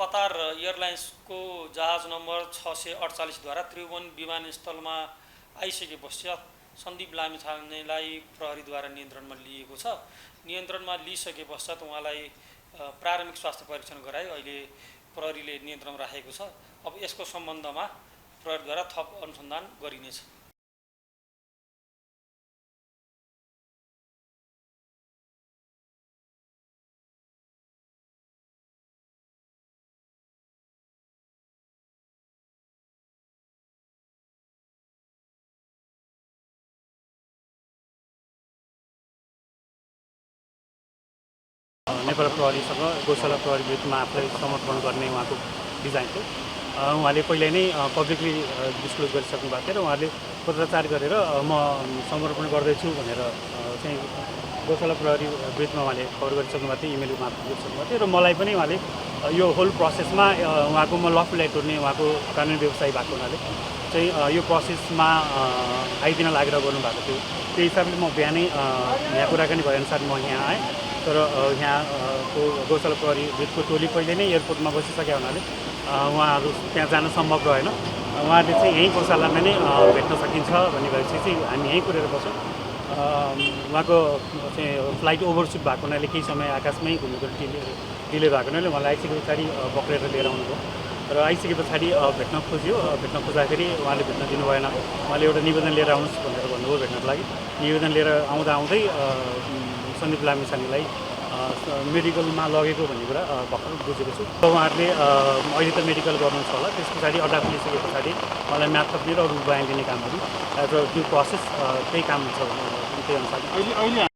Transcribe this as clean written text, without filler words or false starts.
Qatar एयरलाइन्सको जहाज number 648 द्वारा त्रिभुवन विमानस्थलमा आइसके पश्चात सन्दीप लामिछानेलाई प्रहरीद्वारा नियन्त्रणमा लिएको छ। नियन्त्रणमा लिइसके पश्चात उहाँलाई प्रारम्भिक स्वास्थ्य परीक्षण गराई अहिले प्रहरीले नियन्त्रणमा राखेको छ। अब यसको सम्बन्धमा प्रहरीद्वारा थप अनुसन्धान गरिनेछ। नेपाल प्रहरीसँग गौशाला प्रहरी बीचमा आफूलाई समर्पण गर्ने उहाँको डिजाइन थियो। उहाँले पहिले नै पब्लिकली डिस्क्लोज गरिसक्नु भएको थियो र उहाँले पत्रचार गरेर म समर्पण गर्दैछु भनेर चाहिँ गौशाला प्रहरी बीचमा उहाँले खबर गरिसक्नु भएको थियो, इमेल मार्फत गरिसक्नु भएको थियो र मलाई पनि उहाँले यो होल प्रोसेसमा उहाँको म लफुलाई टोर्ने उहाँको कानुनी व्यवसायी भएको हुनाले चाहिँ यो प्रोसेसमा आइदिन लागेर गर्नुभएको थियो। त्यही हिसाबले म बिहानै यहाँ कुराकानी भएअनुसार म यहाँ आएँ। तर यहाँको गौशाला प्रहरी बीचको टोली पहिले नै एयरपोर्टमा बसिसकेका हुनाले उहाँहरू त्यहाँ जान सम्भव रहेन। उहाँहरूले चाहिँ यहीँ गौशालामा नै भेट्न सकिन्छ भन्ने भएपछि चाहिँ हामी यहीँ पुरेर बस्यौँ। उहाँको चाहिँ फ्लाइट ओभरसुट भएको हुनाले केही समय आकाशमै घुमेको डिले भएको हुनाले उहाँलाई आइसके पछाडि पक्रेर लिएर आउनुभयो र आइसके पछाडि भेट्न खोज्यो। भेट्न खोज्दाखेरि उहाँले भेट्न दिनु भएन। उहाँले एउटा निवेदन लिएर आउनुहोस् भनेर भन्नुभयो भेट्नको लागि। निवेदन लिएर आउँदै सन्दीप लामिछानेलाई मेडिकलमा लगेको भन्ने कुरा भर्खर बुझेको छु। उहाँहरूले अहिले त मेडिकल गर्नुहुन्छ होला, त्यस पछाडि अड्डा खुलिसके पछाडि मलाई म्याथ थप्ने र अरू बयान दिने कामहरू र त्यो प्रोसेस त्यही काम हुन्छ भन्ने त्यही अनुसार